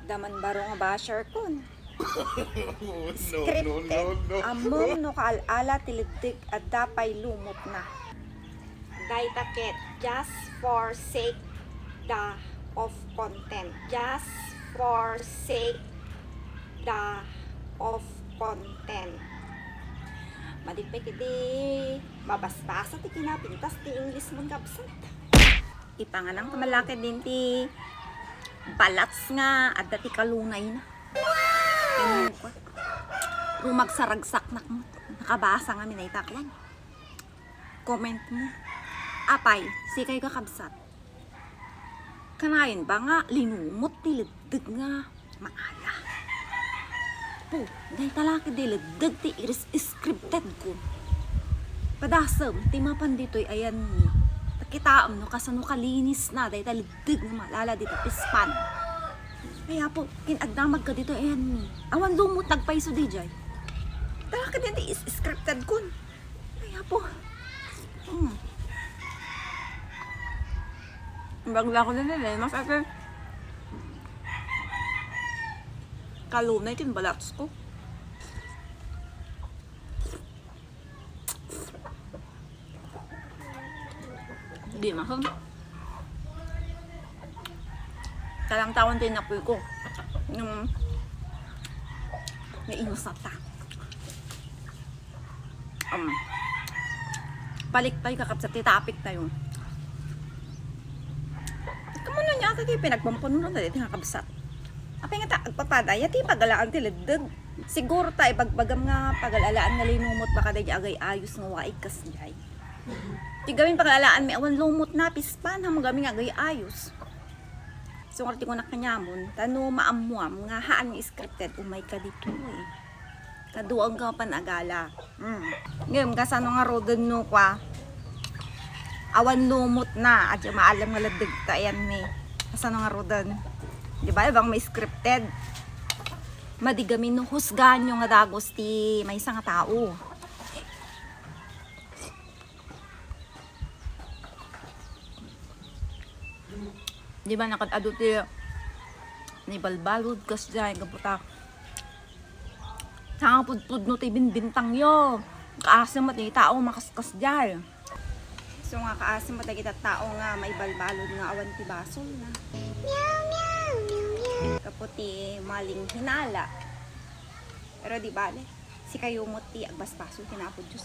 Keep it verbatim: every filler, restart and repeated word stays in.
Daman baro nga basher kun. Scripted. Ammom no kaal-ala ti leddeg adda pay lumotna. Dayta ket just for sake the of content. Just for sake the of content. Madi pay kadi mabasbasa ti kinapintas ti English mo, kabsat. Ipanganan ka malakad din ti balats nga adda ti kalunayna. Ano ka? Rumagsaragsaknak mo. Nakabasa nga minaytakwan. Comment mo. Apay, sikay ka, kabsat. Kanayon ba nga linumot ti leddeg nga maala? Po, dayta la kadi leddeg ti iris-, scripted ko. Padasem ti mapan ditoy ayanmi. Ta kitaem no kasano kalinisna dayta leddeg nga maala dita pispan. Ay, apo, kin-agdamag ka ditoy ayanmi. Awan lumot nagpayso diay. Dayta la kadi ti is-, scripted kun. Ay, apo. Hmm. Bagla ko din eh. Mas ate. Kalunay kin balats ko. Di mahal. Kalang tawon ti napuy ko. Yung nainusan ta. Um, balik tayo, kakabsat, ti topic tayo. Kamu na niya, kaya pinagpampunuran na dito nga kabsat. Apay nga ta, agpapada, ya ti pagalaan ti leddeg. Siguro ta, ibagbagam nga pagalaan nga linumot baka da agay ayos nga waig kas jay. Ti gamin pagalaan mi awan lumot na, pispan, ha, magami nga agay ayos. So, ngarti ko na kanyamon, ta no maammuam nga haan nga scripted, umay ka dito eh. Kaduang ka pan agala. Mm. Ngayon, kasano nga roden no kwa? Awan lumot na. Adya maalam nga leddeg ta ayan ni. Kasano nga roden? Di ba, ibang may scripted? Madi gamin no husgaanyo nga dagos ti maysa nga tao. Di ba, nakad-adu ti naibalbalud kasjay, gapu ta sangapudpudno ti binbintangyo. Kaasem met ti tao makaskas jay. So nga, kaasem met dagita tao nga maibalbalud nga awan ti basolna. Gapu ti maling hinala. Pero di bale, sikayo met ti agbasbasol ken Apo Dios.